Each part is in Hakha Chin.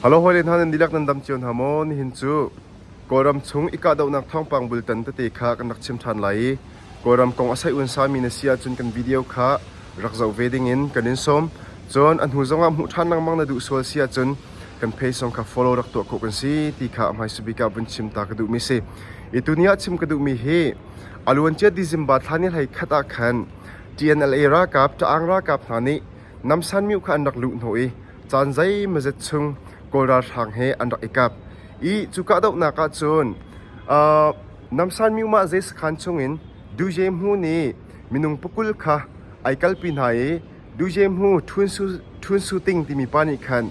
Hello hawile hna nan dihlak nan dam cio hna maw? Nihin cu Kawlram chung i kahdohnak thawngpang bultan tete kha kan rak chim ṭhan lai i Kawlram kong a saih unsami na si ahcun kan video kha rak zoh ve dingin kan in sawm. Cun a hnu zongah hmuh ṭhan lengmang na duh sual si ahcun kan page zong kha follow rak tuah khawh kan si ti kha a hmaisa bik ah vun chim ta ka duhmi si. I tuni ah chim ka duhmi hi a luancia December thla ni hlei khat ah khan TNLA ralkap, Ṭaang ralkap hna nih Namsan myu kha an rak luh hnawh i caan zeimawzet chung Kawl ralhrang he an rak i kap. I cu kahdohnak ah cun uh, Namsan myu mah zei sakhan chungin Duje Hmu nih minung pakul kha ai kalpi hna i Duje Hmu Thun Su, Thun Su Ting timi pa nih khan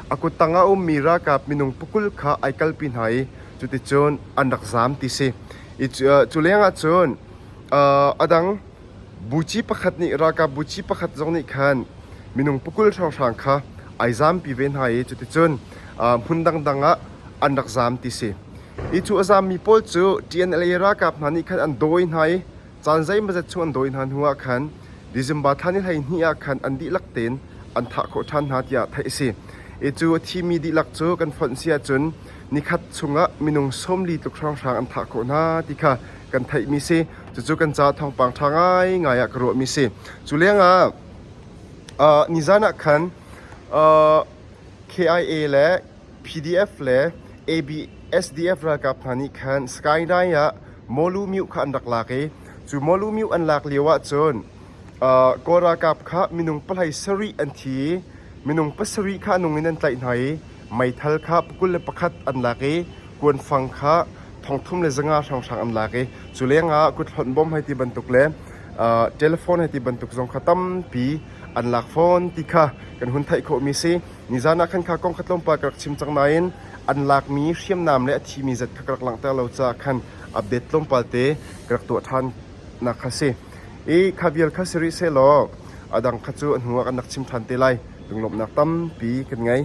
a kuttang ah a ummi ralkap minung pakul kha ai kalpi hna i cuticun an rak zaam ti si. I cu, uh, cu lengah cun uh, a dang Buci pakhat nih ralkap buci pakhat zong nih khan minung pakul hrawnghrang kha ai zampi ve hna i cuticun hmun dangdang ah an rak zam ti si. I cu a zammi pawl cu TNLA ralkap hna nih khan an dawi hna i caan zeimawzat chung an dawi hna hnu ah khan December thla ni 12 ah khan an dihlak tein an thah khawh ṭhan hna tiah theih a si. I cu a thimi dihlak cu kan fonh si ahcun nikhat chungah minung 40 tluk hrawnghrang an thah khawh hna ti kha kan theihmi si. Cucu kan caah thawngpang ṭha ngaingai ah ka ruahmi si. Cu lengah uh, nizan ah khan uh, KIA le PDF le ABSDF ralkap hna nih khan Skyline ah Molu Myu kha an rak lak i cu Molu Myu an lak lio ahcun uh, Kawl ralkap kha minung pahlei sarih an thi i minung pasarih kha nung in an tlaih hna i meithal kha 21 an lak i kuanfang kha 3500 hrawnghrang an lak i cu lengah kuthlonh bom hei ti bantuk le telephone hei ti bantuk zong kha tampi an lak fawn ti kha kan hun theih khawhmi si. Nizan ah khan kha kong kha tlawmpal ka rak chim cang nain an lakmi hriamnam le a thimi zat kha ka rak langhter lo caah khan update tlawmpal te ka rak tuah ṭhan nak kha si. I kha vial kha si rih sehlaw a dang kha cu a hnu ah kan rak chim ṭhan te lai. Lunglawmhnak tampi kan ngei.